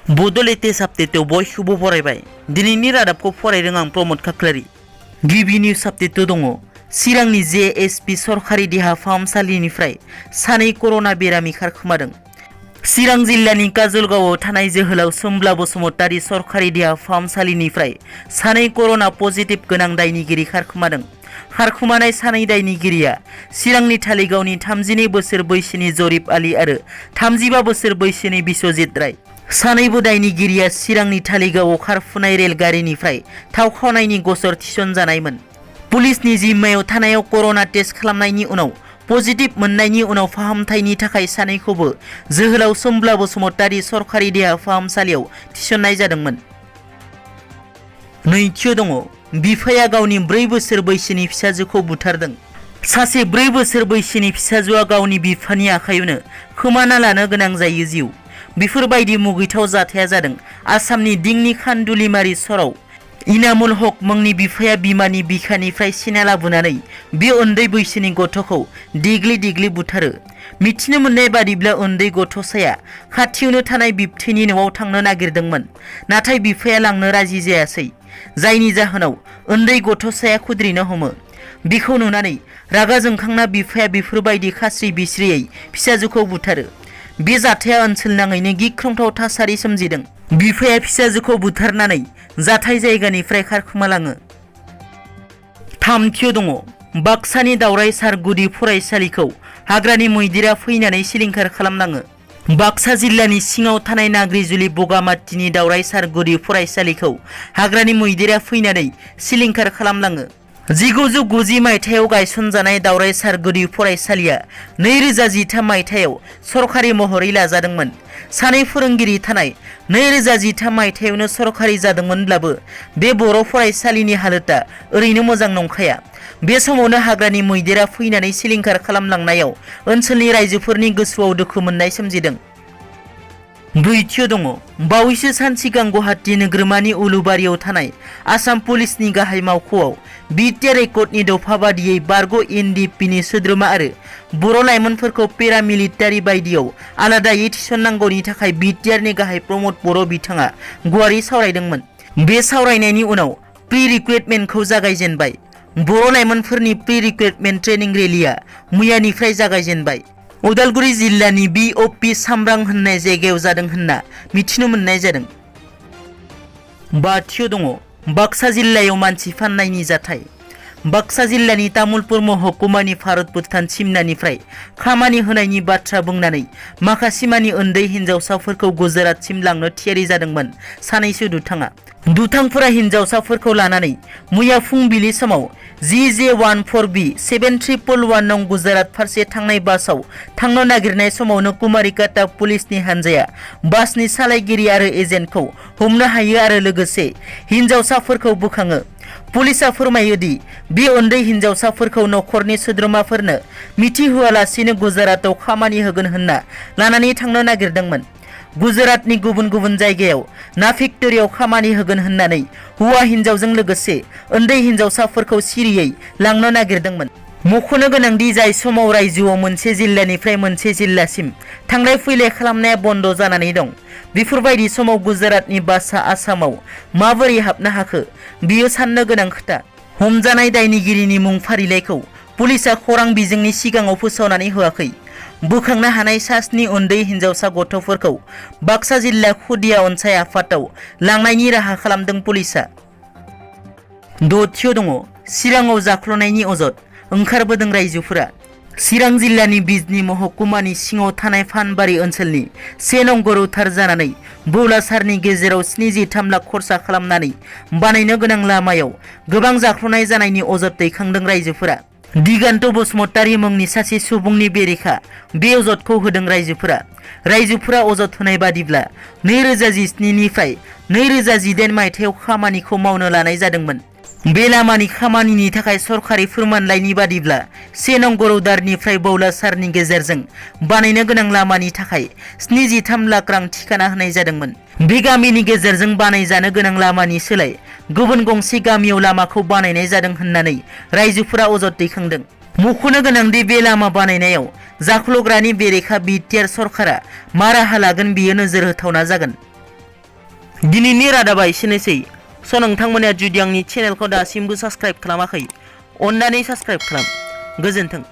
बड' लेटेस्ट आपडेटआव बयखौबो बरायबाय। दिनैनि रादाबखौ फरायदों आं प्रमद खाख्लारि। गिबि निउज आपडेटआव दङ चिरांनि जेएसपि सरकारि देहा फाहामसालिनिफ्राय सानै कर'ना बेरामि खारखोमादों। चिरां जिल्लानि काजलगावआव थानाय जोहोलाव सोमब्ला बसुमतारी सरकारि देहा फाहामसालिनिफ्राय सानै कर'ना पजिटिभ गोनां दायनिगिरि खारखोमादों। खारखोमानाय सानै दायनिगिरिया चिरांनि थालिगावनि 32 बोसोर बैसोनि जरिफ आली आरो 35 बोसोर बैसोनि बिश्वजित राय। सानैबो दायनिगिरिया चिरांनि थालिगावआव खारफुनाय रेलगारिनिफ्राय थाव खावनायनि गसर थिसनजानायमोन। पुलिसनि जिम्मायाव थानायाव कर'ना टेस्ट खालामनायनि उनाव पजिटिभ मोननायनि उनाव फाहामथायनि थाखाय सानैखौबो जोहोलाव सोमब्ला बसुमतारी सरकारि देहा फाहामसालियाव थिसननाय जादोंमोन। नैथियाव दङ बिफाया गावनि 4 बोसोर बैसोनि फिसाजोखौ बुथारदों। सासे 4 बोसोर बैसोनि फिसाजोआ गावनि बिफानि आखायावनो खोमाना लानो गोनां जायो जिउ। बेफोरबायदि मुगैथाव जाथाया जादों आसामनि दिंनि खानदुलिमारि सराव। इनामुल हक मुंनि बिफाया बिमानि बिखानिफ्राय सिना लाबोनानै बे उन्दै बैसोनि गथ'खौ देग्लि देग्लि बुथारो। मिथिनो मोननाय बादिब्ला उन्दै गथ'साया खाथियावनो थानाय बिबथैनि न'आव थांनो नागिरदोंमोन, नाथाय बिफाया लांनो राजि जायासै, जायनि जाहोनाव उन्दै गथ'साया खुद्रिनो हमो। बेखौ नुनानै रागा जोंखांना बिफाया बेफोरबायदि खास्रि बिस्रियै फिसाजोखौ बुथारो। बे जाथाया ओनसोलनाङैनो गिख्रंथाव थासारि सोमजिदों। बिफाया फिसाजोखौ बुथारनानै जाथाय जायगानिफ्राय खारखोमालाङो। थामथियाव दङ बाक्सानि दावराइसार गुदि फरायसालिखौ हाग्रानि मैदेरा फैनानै सिलिंखार खालामलाङो। बाक्सा जिल्लानि सिङाव थानाय नाग्रिजुलि बगामाथिनि दावराइसार गुदि फरायसालिखौ हाग्रानि मैदेरा फैनानै सिलिंखार खालामलाङो। 1990 मायथाइयाव गायसनजानाय दावराइसार गुदि फरायसालिया 2013 मायथाइयाव सरकारि महरै लाजादोंमोन। सानै फोरोंगिरि थानाय 2013 मायथाइयावनो सरकारि जादोंमोनब्लाबो बे बर' फरायसालिनि हालोदा ओरैनो मोजां नंखाया। बे समावनो हाग्रानि मैदेरा फैनानै सिलिंखार खालामलांनायाव ओनसोलनि रायजोफोरनि गोसोआव दुखु मोननाय सोमजिदों। ब्रैथियाव दङ बावैसो सान सिगां गुवाहाटि नोगोरमानि उलुबारियाव थानाय आसाम पुलिसनि गाहाय मावख'आव बिटिआर एकर्डनि दफा बादियै बारग' एनडिपिनि सोद्रोमा आरो बर' लाइमोनफोरखौ पेरामिलिटारि बायदियाव आलादायै थिसननांगौनि थाखाय बिटिआरनि गाहाय प्रमद बर' बिथाङा गुवारै सावरायदोंमोन। बे सावरायनायनि उनाव प्रि रिक्रुटमेन्टखौ जागायजेनबाय। बर' लाइमोनफोरनि प्रि रिक्रुटमेन्ट ट्रेनिं रेलिया मैयानिफ्राय जागायजेनबाय। उदालगुरि जिल्लानि बिअपि सामब्रां होननाय जायगायाव जादों होनना मिथिनो मोननाय जादों। बाथियाव दङ बाक्सा जिल्लायाव मानसि फाननायनि जाथाय। बाक्सा जिल्लानि तामुलपुर महकुमानि भारत भुटान सिमनानिफ्राय खामानि होनायनि बाथ्रा बुंनानै माखासेमानि उन्दै हिन्जावसाफोरखौ गुजरातसिम लांनो थियारि जादोंमोन सानैसो दुथाङा। दुथांफोरा हिन्जावसाफोरखौ लानानै मैया फुंबिलि समाव GJ14B7311 नं गुजरात फारसे थांनाय बासआव थांनो नागिरनाय समावनो कुमारिकाटा पुलिसनि हानजाया बासनि सालायगिरि आरो एजेन्टखौ हमनो हायो आरो लोगोसे हिन्जावसाफोरखौ बोखाङो। पुलिसा फोरमायो दि बे उन्दै हिन्जावसाफोरखौ नखरनि सोद्रोमाफोरनो मिथिहोआलासिनो गुजरातआव खामानि होगोन होनना लानानै थांनो नागिरदोंमोन। गुजरातनि गुबुन गुबुन जायगायाव ना फेक्टरियाव खामानि होगोन होननानै हौवा हिन्जावजों लोगोसे उन्दै हिन्जावसाफोरखौ सिरियै लांनो नागिरदोंमोन। मख'नो गोनांदि जाय समाव रायजोआव मोनसे जिल्लानिफ्राय मोनसे जिल्लासिम थांलाय फैलाय खालामनाया बन्द जानानै दं, बेफोरबायदि समाव गुजरातनि बासआ आसामाव माबोरै हाबनो हाखो बेयो साननो गोनां खोथा। हमजानाय दायनिगिरिनि मुं फारिलाइखौ पुलिसा खौरां बिजोंनि सिगाङाव फोसावनानै होआखै। बोखांनो हानाय सास्नि उन्दै हिन्जावसा गथ'फोरखौ बाक्सा जिल्ला खुदिया अनसाय आफादाव लांनायनि राहा खालामदों पुलिसा। दथियाव दङ चिराङाव जाख्ल'नायनि अजद ओंखारबोदों रायजोफोरा। चिरां जिल्लानि बिजनी महकुमानि सिङाव थानाय फानबारि ओनसोलनि 1 नं गरौथार जानानै बौलासारनि गेजेराव 73 लाख खरसा खालामनानै बानायनो गोनां लामायाव गोबां जाख्ल'नाय जानायनि अजद दैखांदों रायजोफोरा। दिगान्त बसुमतारी मुंनि सासे सुबुंनि बेरेखा बे अजदखौ होदों रायजोफोरा। रायजोफोरा अजद होनाय बादिब्ला 2017 निफ्राय 2018 मायथाइयाव खामानिखौ मावनो लानाय जादोंमोन। बे लामानि खामानिनि थाखाय सरकारि फोरमानलाइनि बादिब्ला 1 नं गरौदारनिफ्राय बौलासारनि गेजेरजों बानायनो गोनां लामानि थाखाय 73 लाख रां थिखाना होनाय जादोंमोन। बे गामिनि गेजेरजों बानायजानो गोनां लामानि सोलाय गुबुन गंसे गामियाव लामाखौ बानायनाय जादों होननानै रायजोफोरा अजद दैखांदों। मख'नो गोनांदि बे लामा बानायनायाव जाख्ल'ग्रानि बेरेखा बिटिआर सरकारा मा राहा लागोन बेयो नोजोर होथावना जागोन। दिनैनि रादाबा एसेनोसै। स' नोंथांमोना जुदि आंनि चेनेलखौ दासिमबो साबस्क्राइब खालामाखै, अन्नानै साबस्क्राइब खालाम। गोजोन्थों।